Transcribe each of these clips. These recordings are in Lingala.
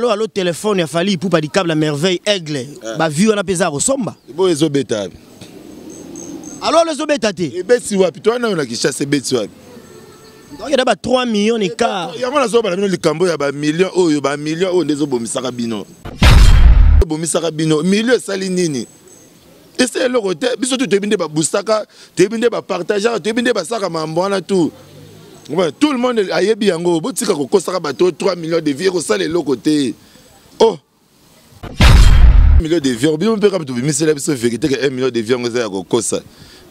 Allo allo téléphone ya Fally Ipupa dikable la merveille aigle eh. Ba vue wana peza kosomba. Bo ezo beta. Allo allo ezo beta te. Ebeti wapi? Toi na na Kinshasa ebeti wapi? Donc il y a ba 3 millions et quart. Yango nazo bala bino likambo ya ba millions oyo ba millions oyo ndezo bomisaka bino. Bomisaka bino millions esali nini? Ese eloko te biso tu toyebi nde babustaka toyebi nde bapartageaka toyebi nde basaka mambo wana tout. Ouais, tout le monde ayebi yango botika kokosaka bato 3 millions de vie ekosala eloko te oh million de vie bino mpe kaka tobimisela biso vérité ke 1 million de vie yango eza ya kokosa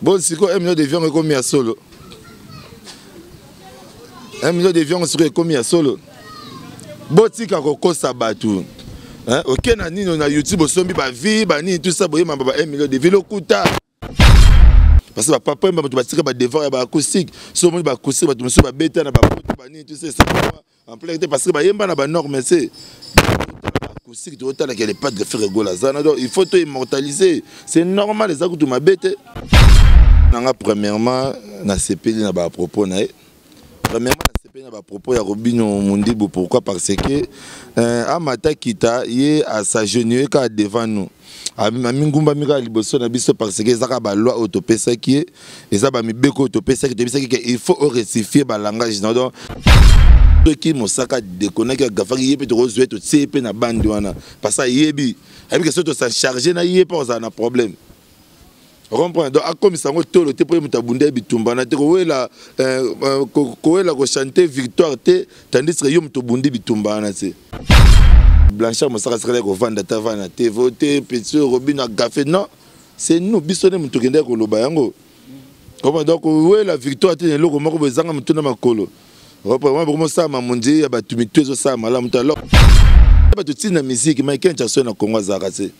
bon sikoyo 1 million de vie yango ekomi ya solo 1 million de vie yango sikoyo ekomi ya solo botika kokosa bato oke na nini na youtube osombi bavie banini tout ça boyemamba ba 1 million de vie lokuta. Parce que bapapa yemba bato batika badevoir ya baacoustique so omoni baacoustique bato mosusu babeta na bapoto banini tout ça esalama en plein te parce que bayemba na banorme se acoustique totala ke le padre Ferre Gola aza na donc il faut to immortaliser c'est normal eza kutu mabe te nanga. Premièrement, nasepeli na bapropos na ye. Premièrement, nasepeli na bapropos ya Robino Mundibu. Pourquoi? Parce que amata kita ye as'agenouiller kaka devant nous, amingumbami kaka liboso na biso, parce que eza kaka baloi oyo topesaki ye, eza bamibeko oyo topesaki, toyebisaki ke il faut orectifier balangage na. Donc soki mosaka dekonaki, agafaki ye mpe, tokozwa ye, totie ye mpe na bandi wana, parce que ayebi, ayebi ke soki tosa charge na ye mpe ozala na problème, comprendre. Donc akomisa yango tolo te mpo ye moto abunda ye bitumba na te, kowela kowela kochante victoire te, tandis que yo moto obundi bitumba wana te. Blanchard Mosaka asikali kovanda ta vana te vo te petit Robino agafe. Non, c'est nous, biso nde moto okendaki koloba yango. Comprendre? Donc kowela victoire te na eloko moko boye ezanga motu na makolo. Bokomosala mamonzi ya bato mitu ezosala malamu te. Alors bato ntina musique Michael Jackson na Congo azalaka te.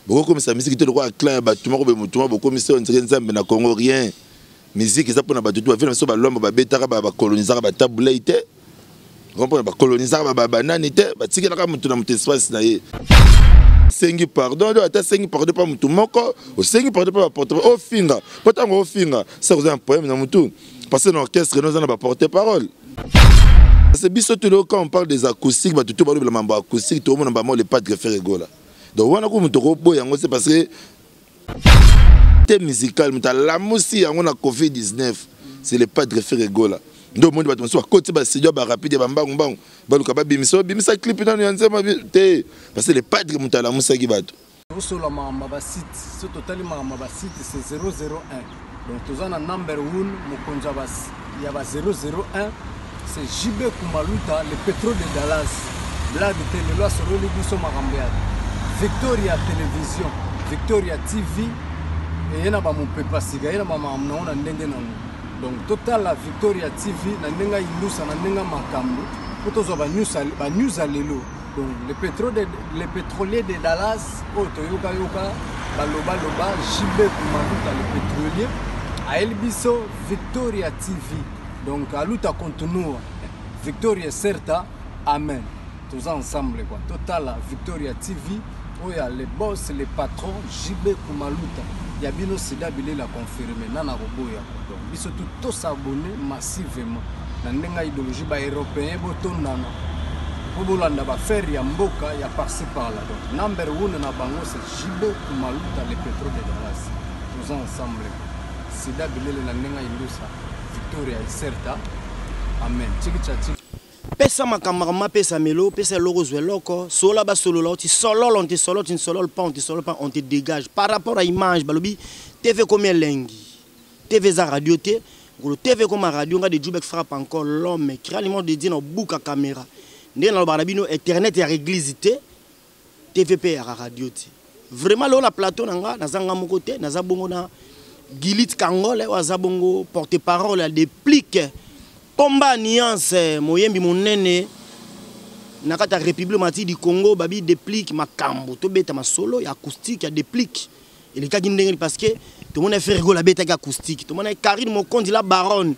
Bokokomisa musique te lokola clan ya bato moko boye, motu moko bokomisa oyo nzeke nzambe na Congo. Rien, musique eza mpona bato tu. Bavie na biso balwambo babetaka, bakolonisaka batabulei te, comprendre, bakolonisaka banani te, batikelaka motu na moto espace na ye. Sengi pardon do ata sengi pardon mpa motu moko, osengi pardon mpa baporte ofinga, mpo ntango ofinga sa koza na problème na motu, parce que na orchestre no oza na baporte parole. Parce que biso tout, quand on parle des acoustiques, bato to balobela mambo acoustique, toomona bamo le padre Ferre Gola. Donc wana ku moto koboya yango, c'est parce que te musical moto alamusi yango na covid 19, c'est le padre Ferre Gola. Nde omoni bato mosusu bakoti bastudio barapide ya bambangu-mbangu, baluka babimisa, babimisa clip nano ya nzembo te, parce que le padre moto alamusaki bato. Tosola makambo ya basite. So totali makambo ya basite, c'est 001. Donc toza na number 1, mokonzi ya ba 001, c'est JB Kumaluta, le pétrole de Dallas. Blague te, lelo asololi biso makambo ya Victoria Télévision, Victoria TV eye na bamopepa sika, ye na bamakambo nango na ndenge nango. Donc totala Victoria TV na ndenge ayindusa, na ndenge makambo, mpo tozwa banews ya lelo. Donc le pétrolier de Dallas oyo toyokayoka balobaloba, JB Kumaluta le pétrolier ayeli biso Victoria TV. Donc aluta continua, victoria certa, amen. Toza ensemble quoi. Totala Victoria TV oyo ya le boss, le patron JB Kumaluta ya bino sida bilela confirme nana koboya. Donc biso tu tosabonner massivement na ndenge ya idéologie baeuropéen, botondana mpo bolanda baaffaire ya mboka ya par-ci par-là. Donc number one na bango, c'est JB Kumaluta, le pétrole de Dallas. Toza ensemble, sida bilele na ndenge ya indusa, victoria iserta, amen. Tiki cha tiki. Pesa makambo mapesa melo, pesa eloko, ozwa eloko, sola basolola oti solol, on te solol, tu ne sololes pas, on te solole pas, on te dégage. Par rapport à image, balobi TV komi elengi, TV eza radio te. Ngolo TV koma radio. Nga de Jubek frappe encore l'homme créa l'image de Dieu na obuka caméra. Ndenge nalobaka na bino, internet ya église te, TV mpe yaka radio te. Vraiment, lelo na plateau na nga, naza nga moko te, naza bongo na Gilit Kangole oyo aza bongo porte parole ya Déplique Pomba Nuance, moyembi monene na kati ya République démocratique du Congo. Babi Déplique makambo, tobeta masolo ya acoustique ya Déplique elekaki ndenge, parce que tomoni Ferre Gola abetaki acoustique, tomoni Karine Mokonzi la baronne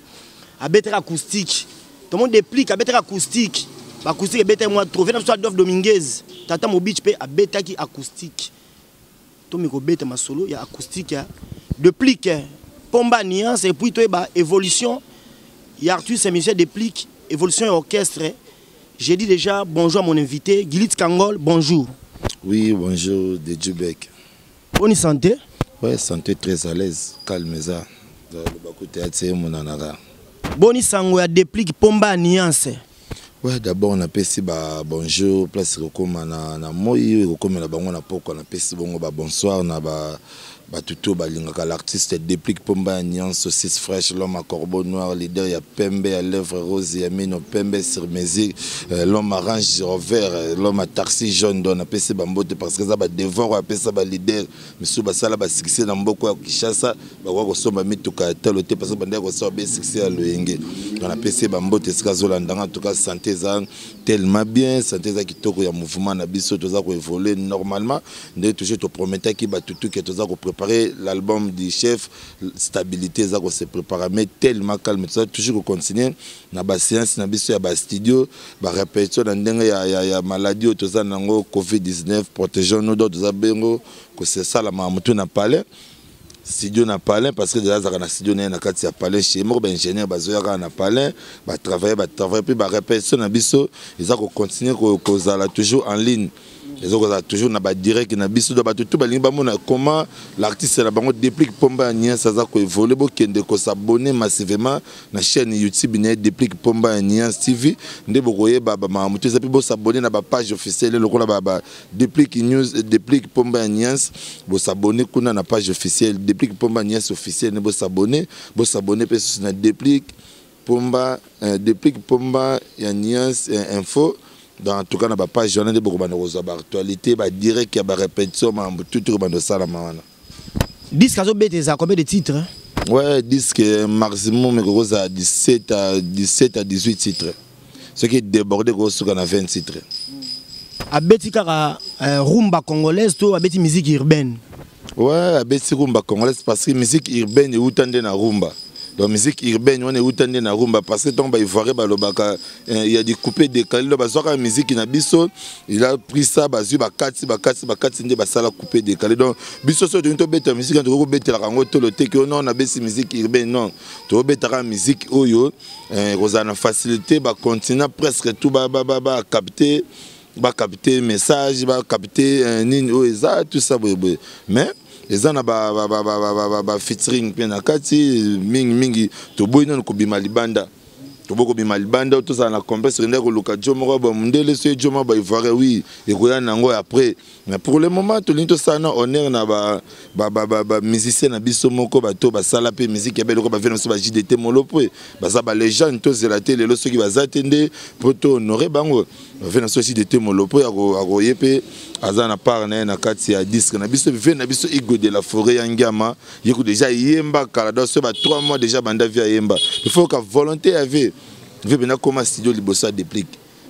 abetaki acoustique, tomoni Déplique abetaki acoustique. Baacoustique ebetaki mwa trouvé na biso. Adolphe Dominguez tata Mobich mpe abetaki acoustique. Tomi kobeta masolo ya acoustique ya Déplique Pomba Nuance, et puis toyeba évolution ya artiste musicien Déplique, évolution ya orchestre. J'ai dit déjà bonjour à mon invité, Gilit Kangol, bonjour. Oui, bonjour, de Djubek. Bonne santé? Ouais, santé très à l'aise, calme ça. Boni sango ya Deplick Pomba Nuance. Ouais, d'abord on apesi ba bonjour place ekokoma na, na moi ekokomela bango na pokwa, napesi bongo ba bonsoir na ba bato to balingaka l'artiste Deplick Pomba ya Nuance, saucisse fraîche, l'homme à corbeau noir, leader ya pembe, ya lèvre rose, ya mino pembe sur mesure, l'homme à range vert, l'homme à taxi jaune. Donc napesi bambote parce que eza badevoir oyo apesa baleader misusu basala basuccès na mboka ya Kinshasa, bakoka kosomba mituka ya talo te parce que bandaki kosala be succès ya loyenge. Donc napesi bambote esika azolandanga. En tout cas, santé eza tellement bien, santé eza kitoko ya mouvement na biso, toza koévoluer normalement nde toujours toprometaki bato ke toza kopréparer l'album du chef. Stabilité eza kose préparer, mais tellement calme, toza toujours kocontinue na baséance na biso ya bastudio, barépétition na ndenge ya maladie oyo toza nango, COVID-19, protégeons nous. Donc toza bengo kosalama motu na palais, studio na palais, parce que déjà azalaka na studio na ye na kati ya palais chez moko. Baingénieur bazoya kaka na palais, batravaille, batravaille, mpe barépétition na biso eza kocontinue kozala toujours en ligne, eza kozala toujours na badirect na biso. Donc bato tu balingi bamona comment l'artiste na bango Deplick Pomba ya Nuance aza koévolue, bokende kos'abonner massivement na chaîne YouTube na ye, Deplick Pomba ya Nuance TV, nde bokoyeba bamakambo to eza. Mpe bos'abonner na bapage officielle lokola ba Deplick News, Deplick Pomba ya Nuance. Bos'abonner kuna na page officielle Deplick Pomba Nuance officielle, nde bos'abonner. Bos'abonner mpe susu na Deplick Pomba, Deplick Pomba ya Nuance Info. Donc en tout cas, na bapage wana nde bokobanda kozwa baactualité, badirect ya barépétition, makambo tutu kobanda osalama wana. Disque azobeta eza combien de titres? Ouais, disque maximum ekokozala 17 à 17 à 18 titres, soki débordé kosuka na 20 titres. Abeti kaka rumba congolaise to abeti musique urbaine? Ouais, abeti rumba congolaise, parce que musique urbaine euta nde na rumba. Donc musique urbaine wana euta nde na rumba, parce que ntango baivoirien balobaka il y a des coupé décalé, donc bazwaka musique na biso, il a pris ça, bazwi bakati bakati bakati nde basala coupé décalé. Donc biso so tolingi tobeta musique, tokoki kobetelaka yango tolo te ke non, nabesi musique urbaine. Non, tokobetaka musique oyo kozala na facilité, bacontinent presque tout bacapte, bacapte message, bacapte nini oyo eza, tout ça boyeboye. Mais eza na bafeaturing mpe na kati mingimingi. Toboyi nano kobima libanda, toboyi kobima libanda, tozala na complexe okendaki koluka jo moko bamundele, so jo moko baivoirien. Oui, ekoya nango après, mais pour le moment tolingi tosala na honneur na bamusicien na biso moko, bato basala mpe musique ya beloko, bavie na biso, ba JDT Molopo, baza balégende. Tozela te lelo soki baza te nde mpo tohonore bango. Bavie na biso JDT Molopo akoye mpe aza na part na ye na kati ya disque na biso. Vie na biso Igo de la Forêt ya Ngiama, ye ko déjà yemba kala, donc so ba 3 mois déjà banda vie ayemba. Il faut ka volonté ya vie, vie mpena koma studio liboso ya Deplick,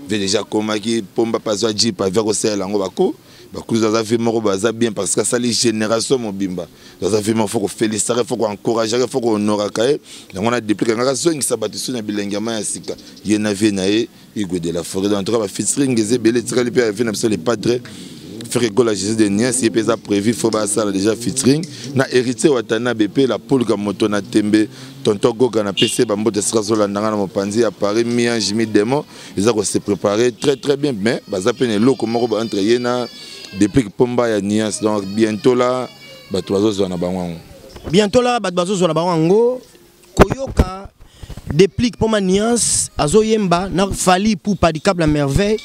vie déjà komaki Pomba mpe azwa jeep, avia kosalela yango bako bakuzu. Aza vie moko baza bien parce que asali génération mobimba. Aza vie moko faut kofélicitaka, faut koencourageaka, faut kohonoraka ye. Yango na Deplick angaka azongisa bato so na bilenge ya mai ya sika, ye na vie na ye Igwe de la Forêt. Donc en tout cas, bafeaturing eza ebele, etikali mpe ya vie na biso le padre Ferre Gola, Jésus de Nias, ye mpe eza prévu, faut basala déjà featuring na Héritier Watanabe mpe la Polka moto na tembe. Tonton Goga, na pesi bambote esika azolandanga na mopanzi ya Paris. Mi-ange mi-démon eza kose préparer très très bien, mais baza mpe na eloko moko entre ye na Deplick Pomba ya Nuance. Donc bientôt là bato bazozwa na bango yango. Bientôt là bato bazozwa na bango yango. Koyoka Deplick Pomba Nuance azoyemba na Fally Ipupa Dicap la Merveille,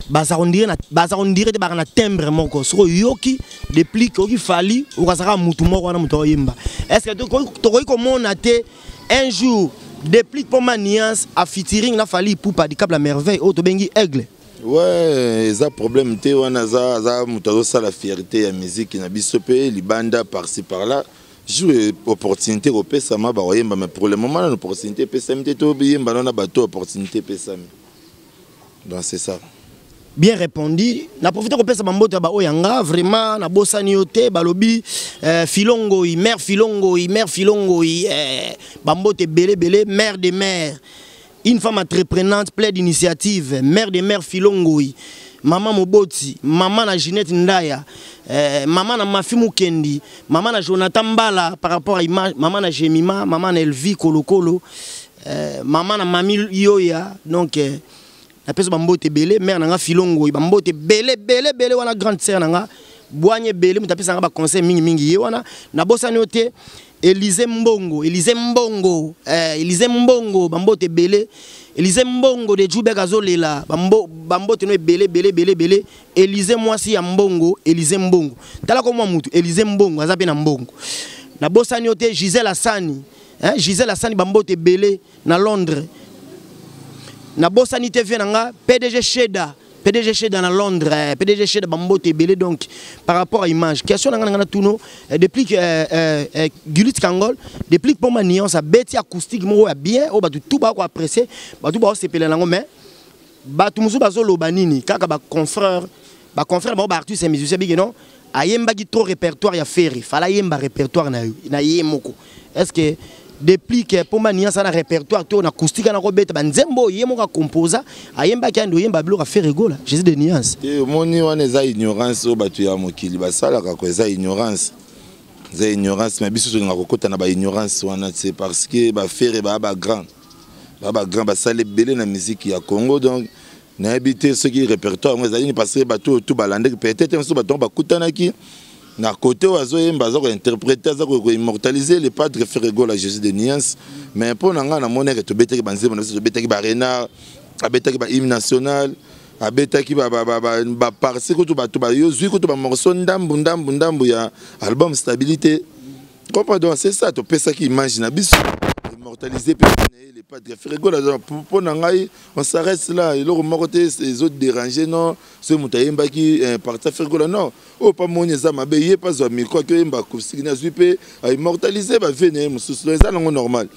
baza kondire te, baka na timbre moko. Soki oyoki Deplick, oyoki Fally, okazalaka mutu moko wana moto aoyemba. Est ce que tokoki komona te un jour Deplick Pomba Nuance a featuring na Fally Ipupa Dicap la Merveille oyo tobengi Aigle? Ouais, eza problème te wana. Aza moto azosala fierté ya musique na biso mpe libanda, par-ci par-là. Jour opportunité kopesama, bakoyemba, mais pour le moment nano opportunité epesami te. Toyemba nano na bato, opportunité epesami, donc c'est ça. Bien répondu. Na profite kopesa bambote ya baoyo yanga vraiment nabosani yo te. Balobi Filongoi, mère Filongoi, mère Filongoi, bambote ebele ebele. Mère de mère, une femme entreprenante, pleine d'initiative, mère de mère Filongoi, mama moboti, mama na Ginette Ndaya, mama na Mafi Mukendi, mama na Jonathan Mbala par rapport à image, mama na Jemima, mama na Elvi Kolokolo, mama na Mami Yoya. Donc Napesa bambote ebele, mare na nga Filongoi, bambote ebele ebele ebele wana, grande sœur na nga bwanye ebele, moto apesa nga baconseil mingimingi ye wana. Nabosani yo te, Élysée Mbongo, Élysée Mbongo, Élysée Mbongo, bambote ebele. Élysée Mbongo de Jubek azolela, bambote no ebele ebele ebele ebele. Élysée mwasi ya Mbongo, Élysée Mbongo. Tala ko mwa mutu, Élysée Mbongo aza pe na mbongo. Nabosani yo te, Gisèle Asani, hein, Gisèle Asani, bambote ebele na Londres. Nabosani te vie na nga PDG Sheda, PDG Sheda na Londres, PDG Sheda, bambote ebele. Donc par rapport à image, question na nga na tuno, depuis que Gulit Kangol, depuis que Pomba Nuance abeti acoustique moko ya bien oyo bato tout ba ko apprécier, bato ba sepela nango, mais bato mosusu bazoloba nini kaka, ba confrère bango ba artiste ya musicien biki non, ayembaki trop répertoire ya Ferre, fala ayemba répertoire na yo na ye moko. Est ce que depuis que Pomba Nuance na répertoire to na acoustique na kobeta banzembo oyo ye moko akomposa, ayembaki andi oyemba biloko ya Ferre Gola, Jésus de Nuance? Te, omoni, wana eza ignorance oyo bato ya mokili basalaka ko. Eza ignorance, eza ignorance, mais biso tolingaka kokɔta na baignorance wana te, parce que baFerre baya bagrand, baya bagrand, basala ebele na musique ya Congo. Donc nayebi te soki répertoire yango ezali nini, parce que bato oyo tu balandaki, peut-être mosusu bato yango bakutanaki na côté oyo azoyemba, aza kointerpréter, aza koimmortaliser le padre Ferre Gola, Jésus de Nuance. Mais mpo na ngai, namoni eke tobetaki banzembo na biso, tobetaki barenard, abetaki bahymne national, abetaki baparti kutu, bato bayozwi kutu bamorceau ndambu ndambu ndambu ya album Stabilité, comprends? Donc c'est ça, topesaki image na biso, immortaliser mpe na ye le padre Ferre Gola. Mpo na ngai, on s'arrête là. Eloko moko te ezodéranger. Non, soki moto ayembaki parti Ferre Gola, non, oyo mpa moni eza mabe. Ye mpe azwa micro, aki oyemba acoustique, azwi mpe aimmortaliser bavie na ye mosusu. Donc eza nango normal.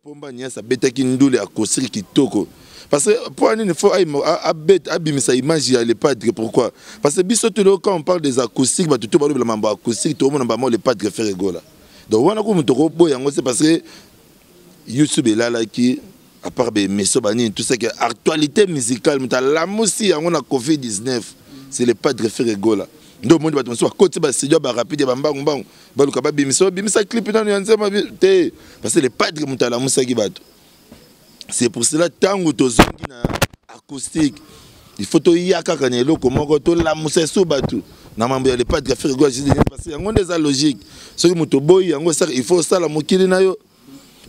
Pomba Nuance abetaki ndule acoustique kitoko, parce que mpo nini faut abimisa image ya le padre? Pourquoi? Parce que biso tolo, quand on parle des acoustiques, bato to balobela mambo acoustique, toomona bamo le padre Ferre Gola. Donc wana ku moto koboya yango, c'est parce que YouTube elalaki, à part baémission banini, tout ça, que actualité musicale, moto alamusi yango na Covid 19, c'est le padre Ferre Gola. Nde omoni bato mosusu bakoti bastudio barapide ya bambangu-mbangu, baluka babimisa, babimisa clip nano ya nzembo te, parce que le padre moto alamusaki bato. C'est pour cela, ntango tozongi na acoustique, il faut toya kaka na eloko moko, tolamusa eso bato na mambo ya le padre Ferre Gola, parce que yango nde eza logique. Soki moto oboyi yango, il faut osala mokili na yo,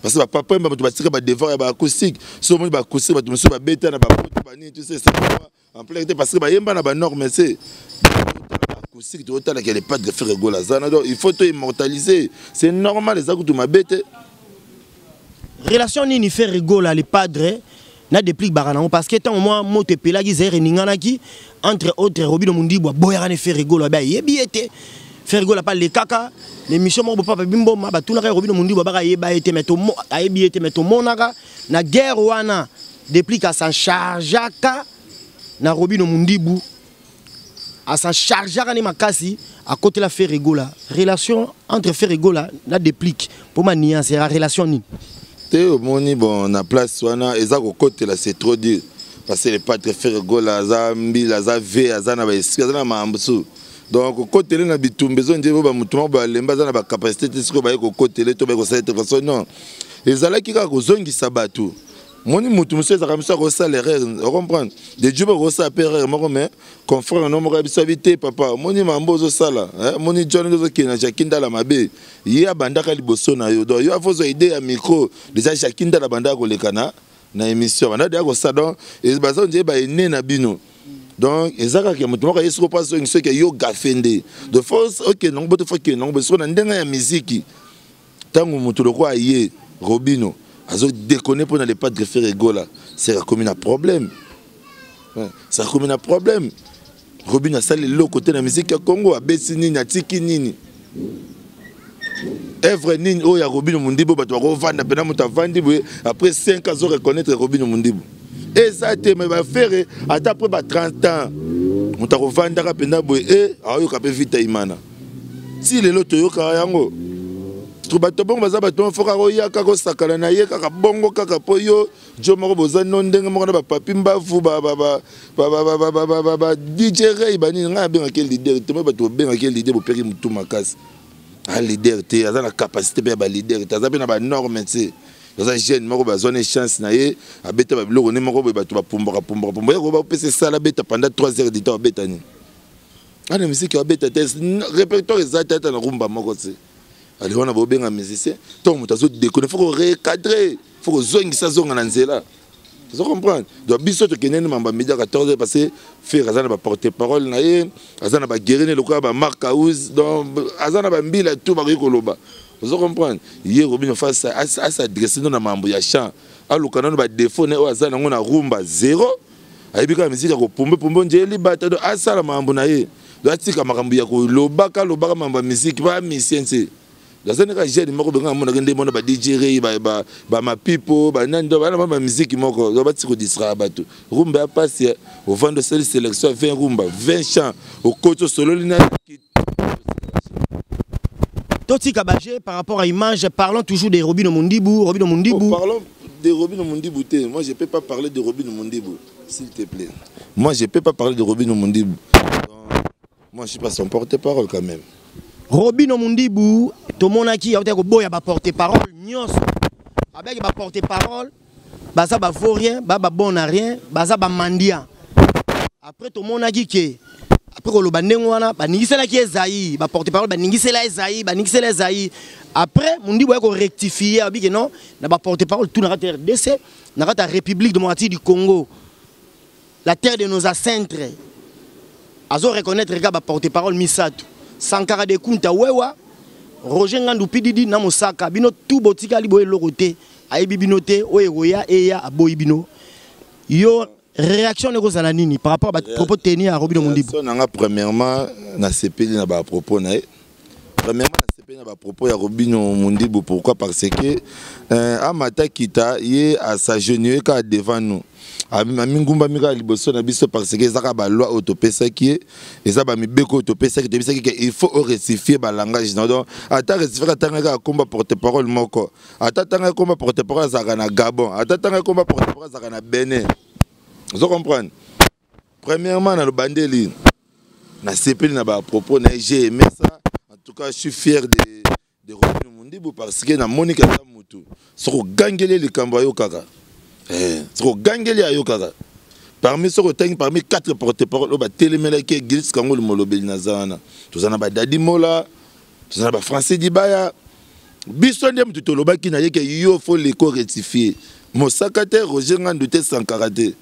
parce que bapapa yemba, bato batika badevoir ya baacoustique. So omoni baacoustique, bato mosusu babeta na bapoto banini, tout ça, en plein te, parce que bayemba na banorme. Se acoustique, tozotalaka le padre Ferre Gola aza na. Donc il faut to immortaliser, c'est normal, eza kutu mabe te. Relation nini Ferre Gola, le padre na Déplique baka nango? Parce que ntango mwa moto epelaki, Zaire eninganaki, entre autres Robino Mundibu aboyaka ne Ferre Gola, abe ayebi ye te. Ferre Gola pa lekaka l'émission moko, bopapa bimboma, batunaka ye Robino Mundibu, abaka ayeba ye te, mais ayebi ye te. Mais tomonaka na guerre wana, Déplique asan chargeaka na Robino Mundibu, asan chargeaka ne makasi, akotela Ferre Gola. Relation entre Ferre Gola na Déplique, mpo ma nuance ya relation nini? Te, omoni, bon, na place wana eza kokotela, c'est trop dur, parce que le padre Ferre Gola aza mbila, aza v, aza na baesprit, aza na makambo su. Donc kokotele na bitumba ezo nde bo bamotu moko balemba, aza na bacapacité te. Sikoyo baye kokotele to baye kosala te façon, non, ezalaki kaka kozongisa bato. Moni motu mosusu ezalaka, mosusu akosala erreur, ocomprendre, de dieu bakosala mpe erreur moko, mais confrère no moko ya biso abi te: "Papa, omoni mambo ozosala, omoni John nde ozokende na Jacki Ndala mabe, ye abandaka liboso na yo. Donc yo afozwa idée ya micro déjà, Jacki Ndala abandaka koleka na émission, banda deya kosala." Donc baza nde baene na bino. Donc eza kaka moto moko aye soko mpo azongi, soki yo gafe nde. Donc faut okende nango bote, faut okende nango boye. Soko na ndenge ya miziki, ntango moto lokola aye Robino azodéconner mpo na le padre Ferre Gola, c'est akomi na problème, ça akomi na problème. Robino asali eloko te na miziki ya Congo. Abesi nini? Atiki nini? Œuvre nini oyo ya Robino Mundibu bato bakovanda mpena? Moto avandi boye, après 5 ans azoreconnaître Robino Mundibu, eza te. Me baFerre, ata après ba 30 ans, moto akovandaka mpenza boye e aoyoka mpe Vita Imana. Ti lelo toyokaka yango. To bato bongo baza bato moko, kaka oya kaka osakana na ye kaka bongo kaka mpo yo jo moko boza no ndenge moko na bapapi mbavu, ba DJ Rey banini. Ngai abengaki leader te, mo bato bobengaki leader, bopeki motu makasi. A leader te, aza na capacité mpe ya baleader te, aza mpe na banorme te. Aza jeune moko bazwa ne chance na ye, abeta babiloko ne moko boye, bato bapumbaka pumbaka pumba, ye koba opesa esala abeta pendant 3 heures du temps, abeta nini? Ana misiki abeta te, répertoire eza te, ata na rumba moko te. Ale wana bobenga musicien, ntango moto azodekone, faut korecadre, faut kozongisa, zonga na nzela. Ozo comprendre? Donc biso tokende ni mamba midi 14 heures, parce que Ferre aza na ba porte parole na ye, aza na ba guerrier ne lokola ba Marc House, donc aza na ba mbila tout bakoki koloba. Ozo comprendre? Ye Robinho face as'adresse no na mambo ya chant, aluka nano ba défaut ne oyo aza nango na rumba zéro, ayebi kaka misiki ya kopombe pombe nje libata, donc asala mambo na ye, donc atika makambo ya kolobaka lobaka mambo ya misiki ba misien nse. Naza ndeka jeune moko benga amonaki nde mona ba DJ Ray, ba mapipo banani, donc bana ba musique moko, donc bati kodistraire bato. Rumba ya pasi, ovandi osali sélection ya 20 rumba, 20 chants, okoti osololi na Totika Bagé par rapport à image, parlons toujours de Robino Mundibu, Robino Mundibu. Oh, parlons de Robino Mundibu te. Moi je peux pas parler de Robino Mundibu, s'il te plaît. Moi je peux pas parler de Robino Mundibu. Donc, moi je suis pas son porte-parole quand même. Robino Mundibu, tomonaki ya koboya ba porte-parole nyonso. Abeki ba porte-parole, baza ba vaurien, ba ba bon à rien, baza ba mendiant. Après tomonaki ke après koloba ndenge wana baningiselaki Ezaï, ba porte-parole baningisela Ezaï, baningisela Ezaï. Après Mundibu ya ko rectifier abiki non, na ba porte-parole tout na kati RDC, na kati République démocratique du Congo, la terre de nos ancêtres. Azo reconnaître ka ba porte-parole misato. Sankara de Kunta Wewa, Roger Ngandu Pididi na Mosaka, bino tout botikali boye eloko te, ayebi bino te, oyo ekoya eya aboyi bino. Yo réaction nekozala nini par rapport à ba propos tenus à Robino Mundibu? Réaction nanga, premièrement nasepeli na ba propos na ye. Premièrement nasepeli na ba propos ya Robino Mundibu. Pourquoi? Parce que amata kita ye as'agenouiller kaka devant nous, amingumbami kaka liboso na biso, parce que ezaka ba loi oyo topesaki ye, eza bamibeko oyo topesaki, toyebisaki ke il faut orectifier balangage na. Donc ata rectifier, atanga kaka komba porte parole moko, ata tanga komba porte parole azalaka na Gabon, ata tanga komba porte parole azalaka na Benin. Ozo comprendre? Premièrement na lobandeli nasepeli na bapropos na ye, j'ai aimé ça. En tout cas je suis fier de Robino Mundibu, parce que namoni ke aza mutu soki ogangeli likambo ayokaka, soki ogangeli ayokaka. Parmi soki otangi parmi quatre porte-parole oyo batelemelaki Eglise Kangoli molobeli, naza wana, toza na badadi Mola, toza na bafrançais Dibaya. Biso nde mutu tolobaki na ye ke yo faut leko rectifier, Mosaka te, Roger Ngandu te, Sankara te,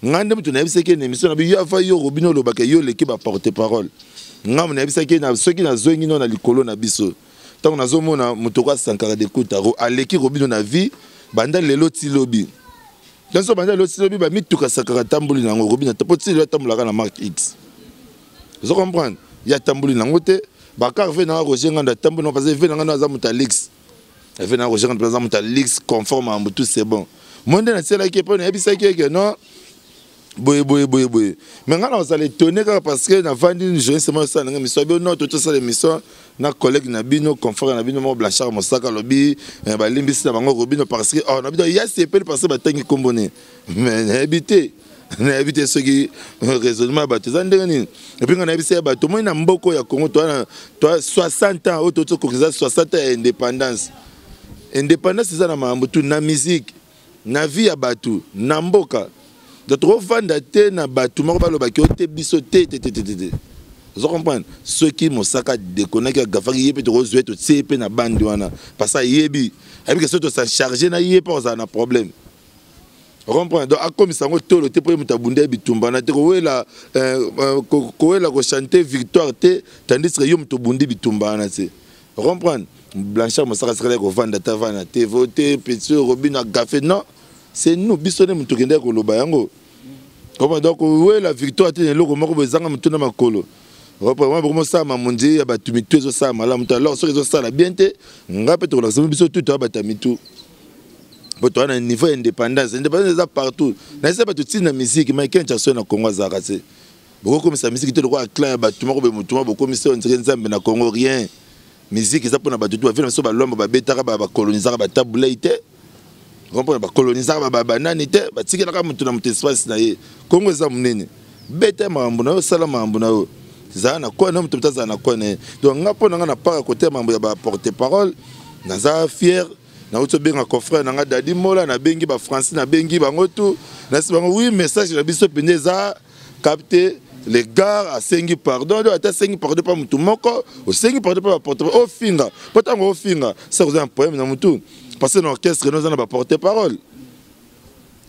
ngai nde mutu nayebisaki na émission na bi yo ava yo Robino olobaka yo oleki ba porte parole. Ngai nayebisaki na soki nazongi no na likolo na biso, ntango nazomona moto ko Sankara de Kuta aleki Robino na vie banda lelo ti lobi nyonso, banda lelo ti lobi bamituka Sankara tamboli nango, Robino po ti lelo atambolaka na Mark X. Ozo comprendre? Ye atamboli nango te. Bakar ve nanga Roger Ngando atamboli nango, parce que ve nanga no aza moto alix, ve nanga Roger Ngando aza moto alix conforme à tout, c'est bon. Mo nde natielaki mpo nayebisaki eke non, boye boye boye boye. Mais ngai na kozala étonné kaka parce que navandi journaliste moko osala nanga émission abi non, totosala émission na collègue na bino, confrère na bino moko Blanchard Mosaka, alobi balimbisi na bango Robino parce que oh na bino ya sepeli parce que batangi kombo ne. Mais nayebi te soki raisonnement ya bato eza ndenge nini. Et puis ngai nayebisi ya bato moi na mboka ya Congo, toa 60 ans oyo totokokisa 60 ans ya indépendance. Indépendance eza na makambo tu, na musique, na vie ya bato, na mboka. Donc tokovanda te na bato moko balobaki o te, biso te te te te te. Ozo comprendre? Soki Mosaka dekonaki, agafaki ye mpe, tokozwa ye, totie ye mpe na bandi wana, parce que ayebi ke soki tosa charge na ye mpe kozala na problème. Comprendre? Donc akomisa yango tolo te mpo ye moto abunda ye bitumba na te, kowela kochante victoire te, tandis que yo moto obundi bitumba wana te. Comprendre? Blanchard Mosaka asikali kovanda ta vana te, vote petit Robino agafe. Non, c'est nous, biso nde moto okendaki koloba yango. Comprendre? Donc kowela victoire te na eloko moko boye ezanga motu na makolo. Comprendre? Bokomosala mamonzi ya bato mitu ezosala malamu te. Alors soki ezosala bien te, nga mpe tokolakisa biso tu toya bato ya mitu po toza na niveau ya indépendance. Indépendance eza partout na esa bato ntina musique. Michael Jackson na Congo azalaka te. Bokokomisa musique te lokola clan ya bato moko boye, motu moko bokomisa oyo nzeke nzambe na Congo, rien. Musique eza mpona bato tu. Bavie na biso balwambo babetaka, bakolonisaka batabulei te, comprendre? Bakolonisaka banani te, batikelaka motu na moto espace na ye. Congo eza monene, beta makambo na yo, osala makambo na yo, ezala na kwa na moto moto azala na kwa na ye. Donc nga mpo na nga na part ya kote ya makambo ya baporte parole, naza fier. Nauti obenga confrère na nga Dadi Mola, nabengi bafrancis, nabengi bango tout, nasi bango oui, message na biso mpenza eza capté. Le gars asengi pardon, do ata asengi pardon mpa motu moko, osengi pardon mpa baporte ofinga, mpo ntango ofinga se oza na problème na motu, parce que na orchestre no oza na baporte parole.